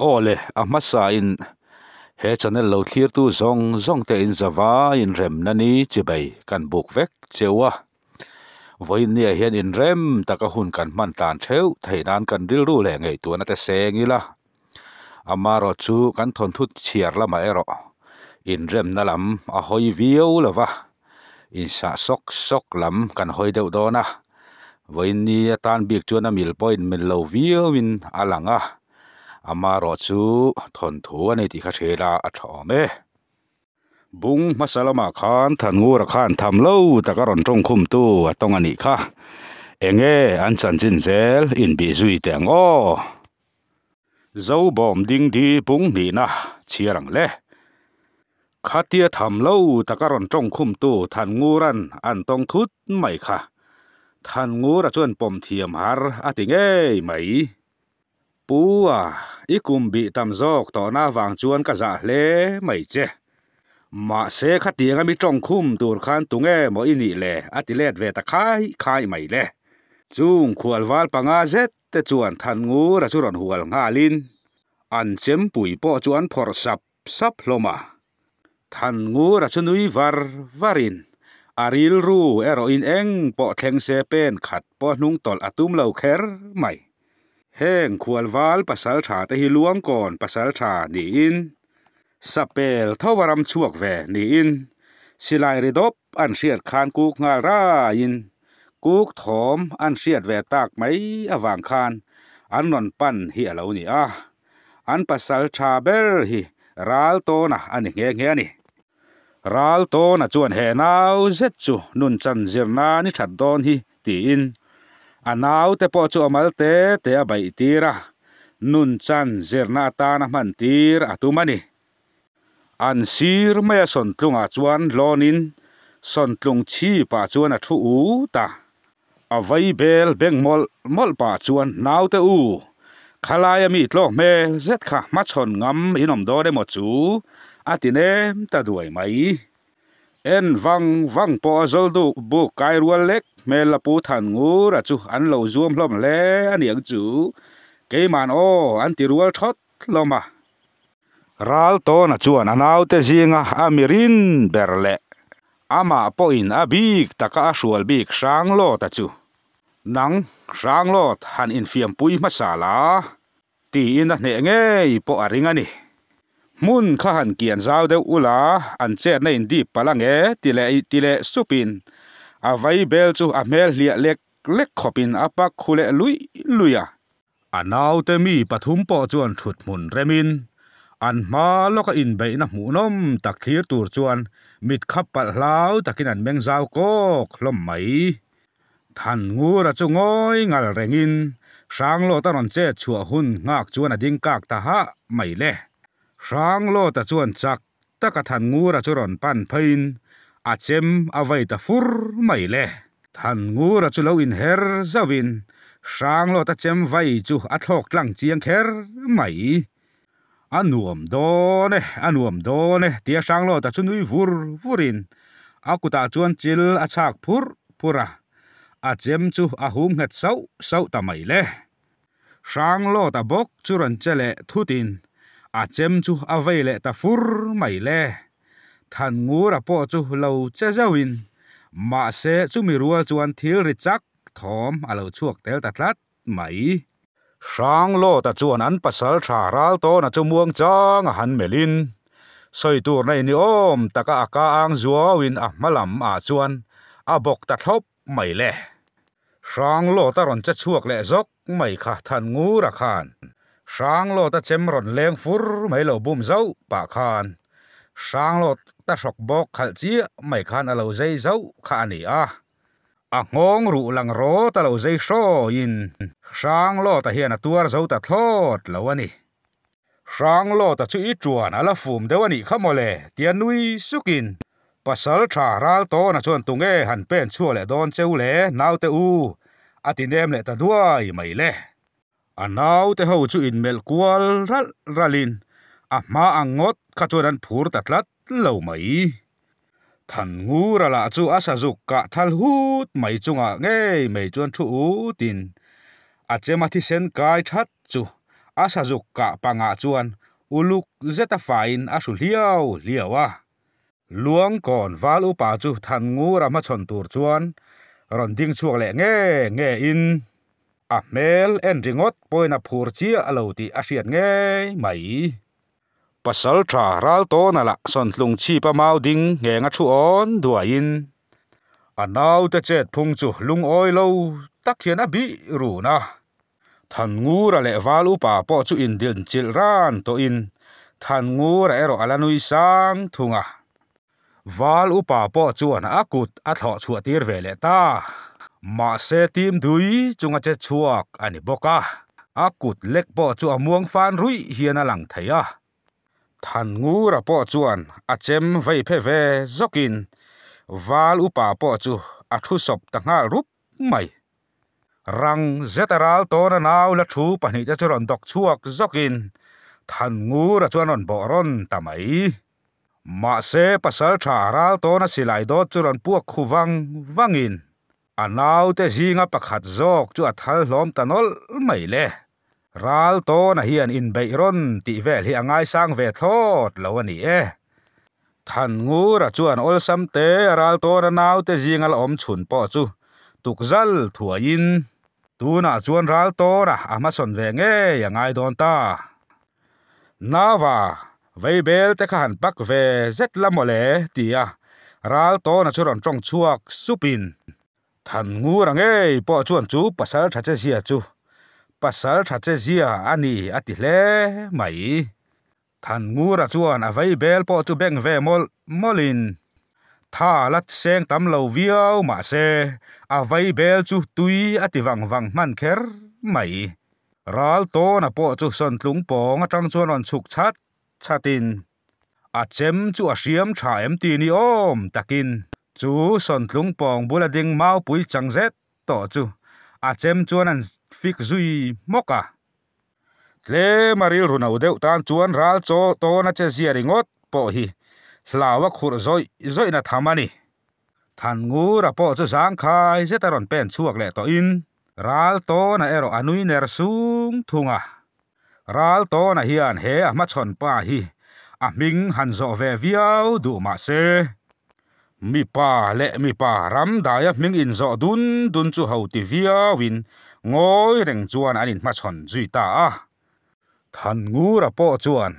Aw le, a hmasain he channel lo thlirtu zawng zawng te in zavai inremna ni chibei kan buk vek cheu a. Vawiin nia hian inrem taka hun kan hman tlan theuh theih nan kan rilru leh ngaihtuahna te seng ila. Amaherawh chu kan thawnthu chhiar lamah erawh inremna lam a hawi viau lo va, insah sawk sawk lam kan hawi deuh dawn a. Vawiin ni atan bik chuan a mil pawh inmil lo viauin a lang a, amaherawh chu thawnthu a ni tih kha hria ila a tha awm e. Bung hmasa lamah khan Thanngura khan tham lo taka rawn tawngkhumtu a tawng a nih kha. Enge an chanchin zel inbih zui teh ang aw. Zobawm dingdi bung hnihna chhiar ang le. Khatia tham lo taka rawn tawngkhumtu Thanngura'n an tawng thut mai kha. Thanngura chuan pawm thiam har a ti ngei mai. Pu a, i kum bih tam zawk tawhna avang chuan ka zah hle mai che. Mahse khatiang a mi tawngkhum tur khan tunge maw i nih le a ti let ve ta khai khai mai le. Chung khualval panga zet te chuan Thanngura chu rawn hual nghalin an chempui pawh chu an phawrh sap sap hlawm a. Thanngura chu nui var varin a rilru erawhin eng pawh thleng se pen khat pawh hnung tawlh a tum lo kher mai. Heng khualval pasal tha te hi Luangkawn pasal tha niin Sapel tho a ram chhuak ve niin silai ri dawp an hriat khan kuk nghal raiin kuk thawm an hriat ve tak mai avang khan an rawn pan hi a lo ni a. An pasal tha ber hi Ral Tawna a ni nghe nghe a ni. Ral Tawna chuan he nau zet chu nun chan zir nan i that dawn hi tiin a naute pawh chu a mal te te a baih tir a, nun chan zirna atana hman tir a tum a ni. An sir maia sawntlungah chuan lawnin sawntlung chhipah chuan a thu ut a. A vai bel beng mawlh mawlh pah chuan naute u, khalaia mi tlawk hmel zet kha hmachhawn ngam in awm dawn emaw chu a ti nem ta duai mai. En vang vang pawh a zawl duk buk kai rual lek hmel la pu than ngur a chu an lo zuam hlawm hle a niang chu keiman aw an ti rual thawt hlawm a. Ral tawna chuan a naute zinga a mirin ber leh Amah pawhin a bik taka a hrual bik Hranglawta chu, Nang, Hranglawt, han infiampui hmasa la, tiin a hneh ngei pawh a ring a ni. Hmun kha han kian zau deuh ula, an chetna in dip palh ange, ti leh ti leh supin a vaibel chu a hmel hliah lek lek khawpin a pak khu leh luih luih a. A naute mi pathum pawh chuan thut hmun remin an hma lawka inbeihna hmuhnawm tak thlir tur chuan mit khap palh hlau takin an meng zau kawk hlawm mai. Thanngura chu ngawi ngal rengin Hranglawta rawn chet chhuah hun nghak chuan a ding kak ta hah mai le. Hranglawta chuan chak taka Thanngura chu rawn pan pheiin a chem a vei ta fur mai le. Thanngura chu lo inher zauhin Hranglawta chem vai chu a thlawk tlang chiang kher mai. A nuam dawn e, a nuam dawn e tia Hranglawta chu nui vur vurin a kutah chuan chil a chhak phur phur a, a chem chu a hum nghet sauh sauh ta mai le. Hranglawta bawk chu rawn che leh thutin a chem chu a vei leh ta fur mai le. Thanngura pawh chu lo che zauhin mahse chumi rual chuan thil ri chak thawm a lo chhuak tel ta tlat mai. Hranglawta chuan an pasal tha ral tawna chu muang chang a han melhin sawi tur nei ni awm taka a ka ang zuauin a hma lam ah chuan a bawk ta thlawp mai le. Hranglawta rawn che chhuak leh zawk mai kha Thanngura khan Hranglawta chem rawn leng fur mai lo bum zauh pah khan Hranglawta hrawk bawk khalh chiah mai khan a lo zei zauh kha a ni a. A nghawng ruh lang rawt a lo zei hrawiin Hranglawta hian a tuar zo ta thlawt lo a ni. Hranglawta chu i tuan a la fum deuh a nih kha mawle tia nui sukin pasal tha ral tawna chuan tunge han pen chhuak leh dawn cheu le naute u a ti nem leh ta duai mai le. A naute ho chu inmelh kual ralh ralhin a hma ang ngawt kha chuan an phur ta tlat lo mai. Thanngura lah chu a sazuk kah thal hut mai chungah ngei mai chuan thu utin a chema thisen kai that chu A sazuk kah pangah chuan uluk zeta faiin a hru hliau hliau a. Luangkawn val upa chu Thanngura hmachhawn tur chuan rawn ding chhuak leh nge nge in a hmel en ringawt pawhin a phur chiah lo tih a hriat ngei mai. Pasalṭha Raltawna lah sawntlung chhipa mau ding ngheng a thu awn duaiin a naute chet phung chu lungawi lo tak hian a bih run a. Thanngura leh Val upa pawh chu indilnchilh ran tawhin Thanngura erawh a la nui sang thung a. Val upa pawh chuan a kut a thlawh chhuah tir ve leh ta. Mahse tim dui chunga che chhuak a ni bawk a, a kut lek pawh chu a muang fan ruih hian a lang thei a. Thanngura pawh chuan a chem vei phe ve zawkin Val upa pawh chu a thu sawp ta nghal rup mai. Rang zeta ral tawna nau la thu pahnihte chu rawn dawk chhuak zawkin Thanngura chuan rawn bawh rawn ta mai. Mahse pasal tha ral tawna silai dawt chu rawn puak khu vang vangin a naute zinga pakhat zawk chu a thal hlawm ta nawlh mai le. Ral tawna hian inbeih rawn tih vel hi a ngaisang ve thlawt lo a ni e. Thanngura chuan awlsam te a ral tawna naute zinga la awm chhun pawh chu tukzal thuaiin tunah chuan ral tawna a hmasawn ve ngei a ngai dawn ta. Nava, veibel te kha han pak ve zet la mawle tia ral tawna chu rawn tawng chhuak supin Thanngura ngei pawh chuan chu pasal tha che zia chu pasal tha che zia a ni a ti hle mai. Thanngura chuan a vei bel pawh chu beng ve mawlh mawlhin tha la seng tam lo viau mah se a vei bel chu tui a ti vang vang hman kher mai. Ral tawna pawh chu sawntlung pawng atang chuan rawn chhuk chhat chhatin a chem chu a hriam tha em ti ni awm takin chu sawntlung pawng bula ding maupui chang zet tawh chu a chem chuan an fik zui hmawk a. Tlem a rilru no deuh tan chuan ral chaw tawn a che zia ringawt pawh hi hlau a khurh zawih zawihna tham a ni. Thanngura pawh chu zangkhai zet a rawn pen chhuak leh tawhin ral tawna erawh a nui ner sung thung a. Ral tawna hian he a hmachhawn pa hi a hming han zawh ve viau duh mah se, Mipa leh mipa ram daia hming inzawh dun dun chu ho ti viauin ngawi reng chuan an inhmachhawn zui ta a. Thanngura pawh chuan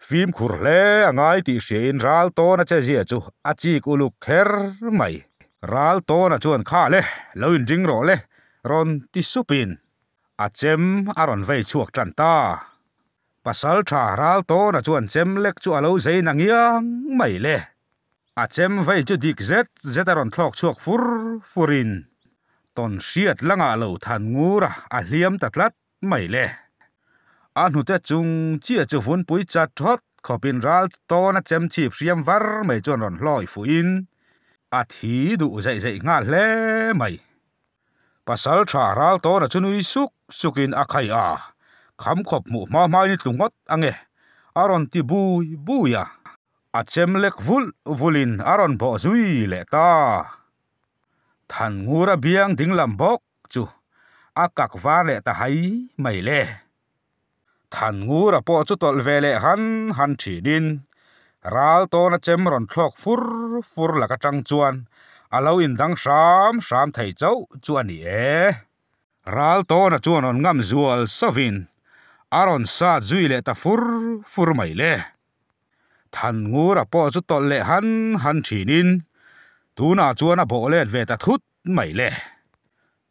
fimkhur hle a ngai tih hriain Raltawna che zia chu a chik uluk kher mai. Raltawna chuan kha le, lo inring rawh le rawn ti supin a chem a rawn vei chhuak tan ta. Pasal tha Raltawna chuan chem lek chu a lo zei na ngiang mai le. A chem vei chu dik zet zet a rawn thlawk chhuak fur furin tawn hriat langah lo than ngur a, a hliam ta tlat mai le. A hnute chung chiah chu vunpui chat thawt khawpin Raltawna chem chhip hriam var mai chuan rawn hlawi fuhin a thi duh zeih zeih nghal hle mai. Pasal tha Raltawna chu nui suk sukin a khai a, kham khawp hmuh hma hmain i tlu ngawt ange a rawn ti bui bui a. A chem lek vulh vulhin a rawn bawh zui leh ta. Thanngura biang dinglam bawk chu a kak var leh ta hai mai le. Thanngura pawh chu tawlh ve leh han han thinin Raltawna chem rawn thlawk fur fur lak atang chuan a lo indang hram hram thei chauh chu a ni e. Raltawna chuan rawn ngam zual sovin a rawn sat zui leh ta fur fur mai le. Thanngura pawh chu tawlh leh han han thinin tunah chuan a bawh let ve ta thut mai le.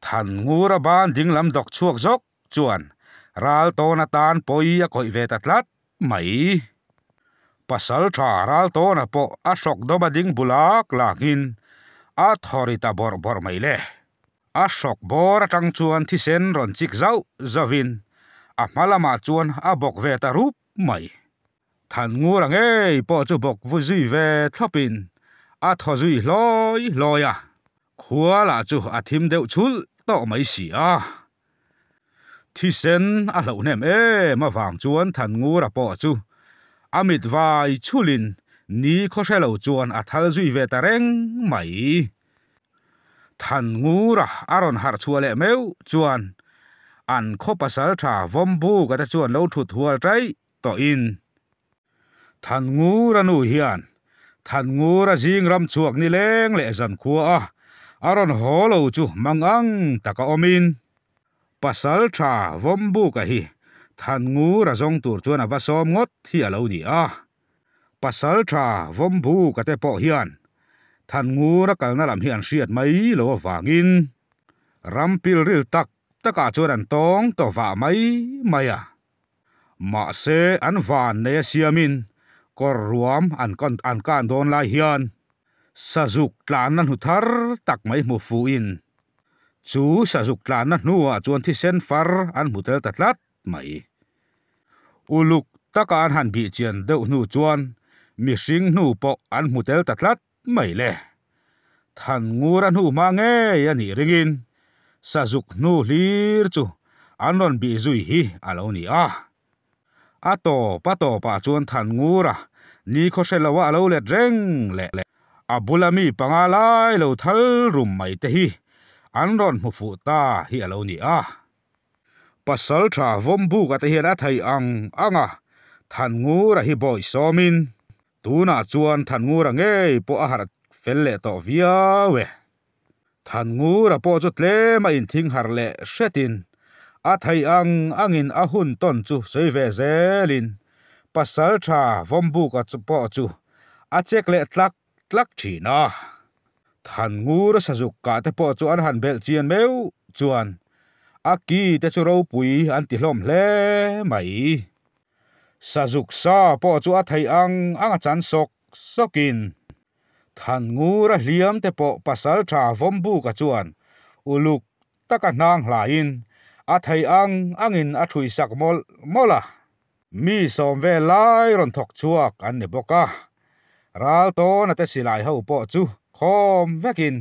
Thanngura ban dinglam dawk chhuak zawk chuan Raltawna tan pawi a kawih ve ta tlat mai. Pasal tha Raltawna pawh a hrawk dawm a ding bulak lakin a thaw ri ta bawrh bawrh mai le. A hrawk bawr atang chuan thisen rawn chik zauh zauhin a hma lamah chuan a bawk ve ta rup mai. Thanngura ngei pawh chu bawk vu zui ve thlawpin a thaw zui hlawi hlawi a, khua lah chu a thim deuh chhulh tawh mai si a. Thisen a hlauh hnem em avang chuan Thanngura pawh chu a mit vai chhulhin ni khaw hre lo chuan a thal zui ve ta reng mai. Thanngura a rawn harh chhuah leh meuh chuan an khaw pasaltha Vawmbuka te chuan lo thut hual taih tawhin Thanngura nu hian Thanngura zing ram chhuak ni leng leh zankhua a a rawn haw lo chu mang ang taka awmin Pasaltha Vawmbuka hi Thanngura zawng tur chuan a va sawm ngawt hi a lo ni a. Pasaltha Vawmbuka te pawh hian Thanngura kalna lam hi an hriat mai lo avangin ram pilril tak takah chuan an tawng tawh vah mai mai a. Mahse an van nei a siamin kawr ruam an an kan dawn lai hian sazuk tlanna hnu thar tak mai hmu fuhin chu sazuk tlanna hnuah chuan thisen far an hmu tel ta tlat mai. Uluk taka an han bih chian deuh hnu chuan mihring hnu pawh an hmu tel ta tlat mai le. Thanngura hnu hma ngei a nih ringin sazuk hnu hlir chu an rawn bih zui hi a lo ni a. A tawp a tawpah chuan Thanngura nikhaw hre loa a lo let reng leh a bula mi panga lai lo thal rum mai te hi an rawn hmu fuh ta hi a lo ni a. Pasaltha Vawmbuka te hian a theih ang ang a, Thanngura hi bawi sawmin tunah chuan Thanngura ngei pawh a harh fel leh tawh viau e. Thanngura pawh chu tlem a inthing harh leh hretin a theih ang angin a hun tawn chu sawi ve zelin Pasaltha Vawmbuka pawh chu a check leh tlak tlak thin a. Thanngura sazuk kah te pawh chu an han belh chian meuh chuan a ki te chu ropui an ti hlawm hle mai. Sazuk sa pawh chu a theih ang ang a chan sawk sawkin Thanngura hliam te pawh pasaltha Vawmbuka chuan uluk taka hnang hlaiin a theih ang angin a thuisak mawlh mawlh a. Mi sawm vel lai rawn thawk chhuak an ni bawk a, ral tawna te silai ho pawh chu khawm vekin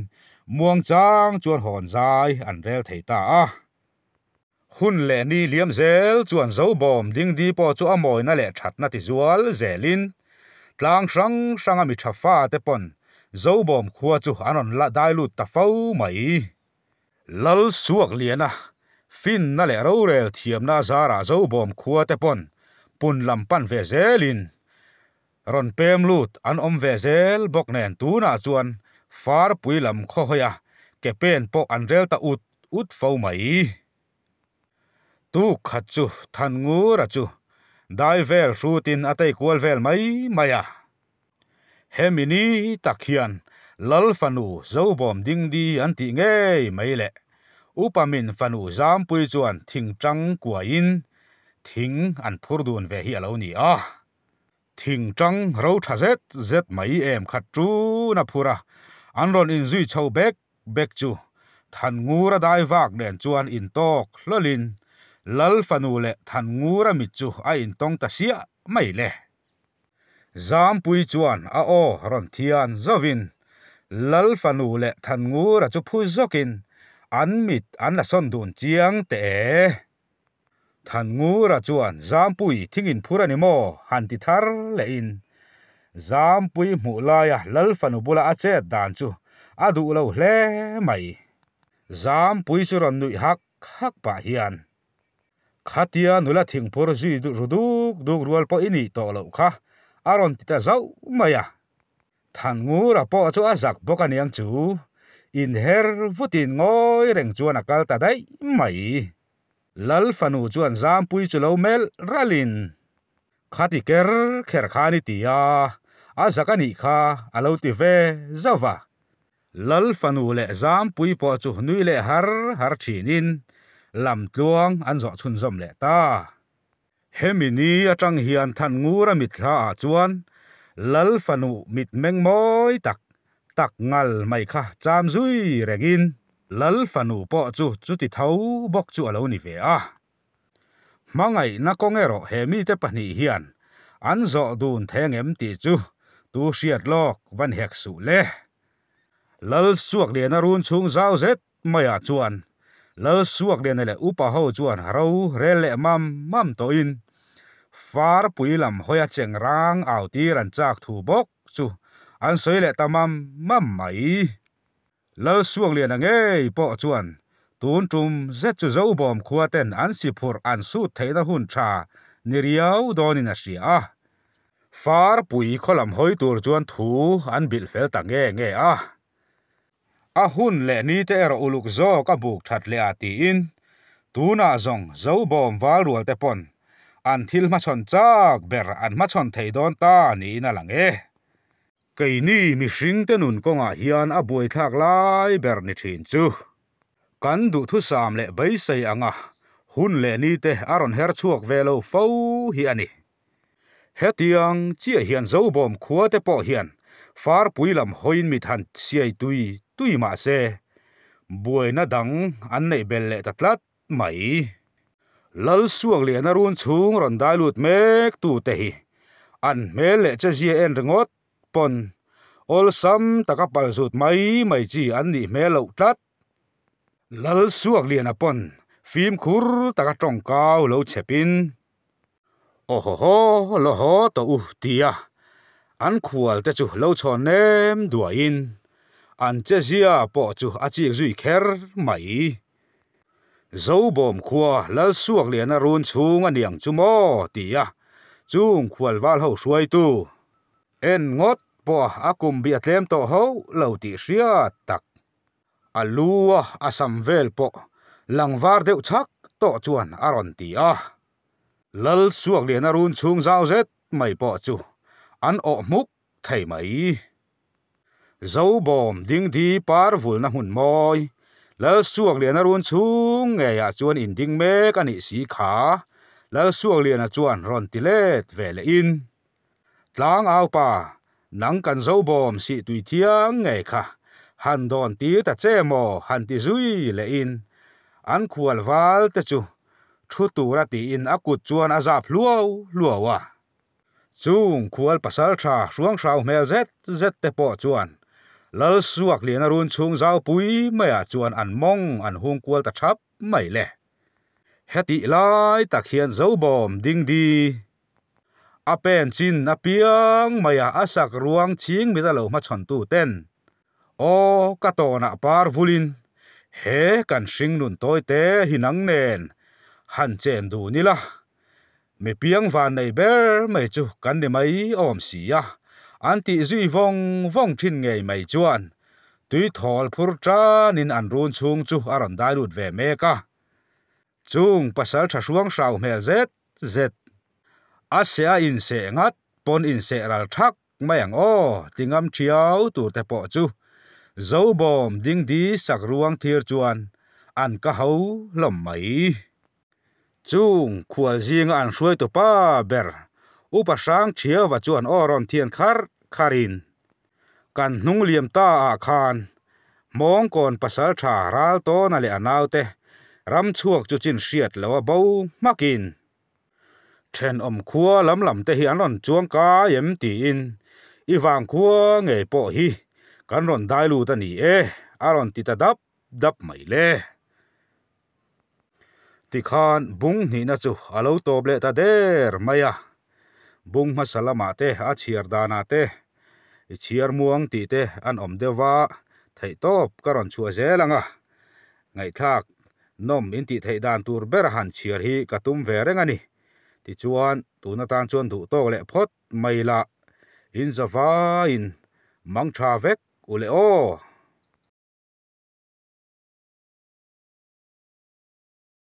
muangchang chuan hawn zai an rel thei ta a. Hun leh ni liam zel chuan Zobawm dingdi pawh chu a mawina leh thatna ti zual zelin tlang hrang hranga mi tha fa te pawn Zobawm khua chu an rawn la dai lut ta fo mai. Lal suak liana finna leh rorel thiamna zarah Zobawm khua te pawn pun lam pan ve zelin rawn pem lut an awm ve zel bawk nen tunah chuan farpui lam khawhawia ke pen pawh an rel ta ut ut fo mai. Tuk khat chu Thanngura chu dai vel hrutin a tei kual vel mai mai a. Hemi ni tak hian Lal fanu Zobawm Dingdi an tih ngei mai le. Upa min fanu Zampui chuan thingtang kuaiin thing an phur dun ve hi a lo ni a. Thingtang ro tha zet zet mai em khat tun a phur a, an rawn inzui chho bek bek chu Thanngura dai vak nen chuan intawk hlawlin Lal fanu leh Thanngura mit chu a intawng ta siah mai le. Zampui chuan a aw rawn thian zovin Lal fanu leh Thanngura chu phu zawkin an mit an la sawn dun chiang teh e. Thanngura chuan Zampui thingin phur a ni maw han ti thar lehin Zampui hmuh laia Lal fanu bula a chet dan chu a duh lo hle mai. Zampui chu rawn nuih hak hak pah hian Khatia nula thingphur zui ru duk duk rual pawh i nih tawh loh kha a rawn ti ta zauh mai a. Thanngura pawh chu a zak bawk a niang chu inher vutin ngawi reng chuan a kal ta daih mai. Lal fanu chuan Zampui chu lo melh ralhin Khati ker kher khan i ti a, a zak a nih kha a lo ti ve zauh va. Lal fanu leh Zampui pawh chu nui leh har har thinin lamtluang an zawh chhunzawm leh ta. Hemi ni atang hian Thanngura mitthla ah chuan Lal fanu mitmeng mawi tak tak ngal mai kha cham zui rengin Lal fanu pawh chu chuti tho bawk chu a lo ni ve a. Hmangaihna kawng erawh he mite pahnih hian an zawh dun thei angem tih chu tu hriat lawk va ni hek suh le. Lal Suakliana run chhung zau zet maiah chuan Lal Suakliana leh upa ho chuan ro rel leh mam mam tawhin Farpui lam hawia cheng rang au tir an chak thu bawk chu an sawi leh ta mam mam mai. Lal Suakliana ngei pawh chuan Tun tum zet chu Zobawm khua ten an si phurh an sut theihna hun tha ni riau dawnin a hria a. Farpui khaw lam hawi tur chuan thu an bilh fel ta nge nge a. A hun leh ni te erawh uluk zawk a buk that leh a tiin tunah zawng Zobawm val rual te pawn an thil hmachhawn chak ber an hmachhawn thei dawn ta niin a lang e. Keini mihringte nun kawngah hian a buaithlak lai ber ni thin chu. Kan duhthusam leh beisei anga hun leh nite a rawn her chhuak ve lo fo hi a ni. Hetiang chiah hian Zobawm khuate pawh hian farpui lam hawiin mit han siai tui tui mah se, buaina dang an neih bel leh ta tlat mai. Lal Suakliana run chhung rawn dai lut mek tute hi an hmel leh chezia en ringawt pawn awlsam taka pal zut mai mai chi an nih hmel loh tlat. Lal Suakliana pawn fimkhur taka tawngkau lo chhepin Aw haw haw lo haw tawh u tia an khual te chu lo chhawn nem duahin an chezia pawh chu a chik zui kher mai. Zobawm khua Lalsuakliana run chhung a niang chu maw? ti a, chung khualval ho hruaitu en ngawt pawh a kum bi a tlem tawh hauh lo tih hriat tak. A lu a a sam vel pawh lang var deuh chhak tawh chuan a rawn ti a. Lalsuakliana run chhung zau zet mai pawh chu an awh hmuk thei mai. Zobawm dingdi par vulna hmun mawi, Lalsuakliana run chhung ngeiah chuan inding mek a nih si kha, Lalsuakliana chuan rawn ti let ve leh in, Tlang aupa, nang kan Zobawm sih tui thiang ngei kha, han dawn tir ta che maw han ti zui leh in, an khual val te chu thu tura tiin a kut chuan a zap hluau hluau a. Chung khual pasaltha hruanghrau hmel zet zet te pawh chuan Lalsuakliana run chhung zaupui maiah chuan an mawng an hung kual ta thap mai le. Hetih lai tak hian Zobawm dingdi a pen chin apiang maiah a sak ruang chhing mit a lo hmachhawn tu ten Aw ka tawnah par vulin he kan hringnun tawi te hi nang nen han chen dun ila. Mi piang van nei ber mai chu kan ni mai awm si a, an tih zui vawng vawng thin ngei mai chuan tui thawl phur tanin an run chhung chu a rawn dai lut ve mek a. Chung pasal tha hruang hrau hmel zet zet a seh a inseh ngat pawn inseh ral thak mai ang aw ti ngam thiau tur te pawh chu Zobawm dingdi sak ruang thir chuan an ka ho hlawm mai. Chung khual zinga an hruaitu pa ber Upa Hrang Thiauva chuan aw rawn thian kharh kharhin, Kan hnung liam ta ah khan Hmawngkawn pasaltha Raltawna leh a naute ram chhuak chu chin hriat lo a bo hmakin thenawm khua lam lam te hi an rawn chuang kai em tiin i vangkhua ngei pawh hi kan rawn dai lut a ni e a rawn ti ta dap dap mai le. Tikhan bung hnihna chu a lo tawp leh ta der mai a, bung hmasa lamah te a chhiar danah te i chhiar muang tih te an awm deuh va, theihtawp ka rawn chhuah zel ang a, ngaihthlak nawm in tih theih dan tur ber han chhiar hi ka tum ve reng a ni. Tichuan tun atan chuan duh tawk leh phawt mai la, in zavaiin mang tha vek u le aw.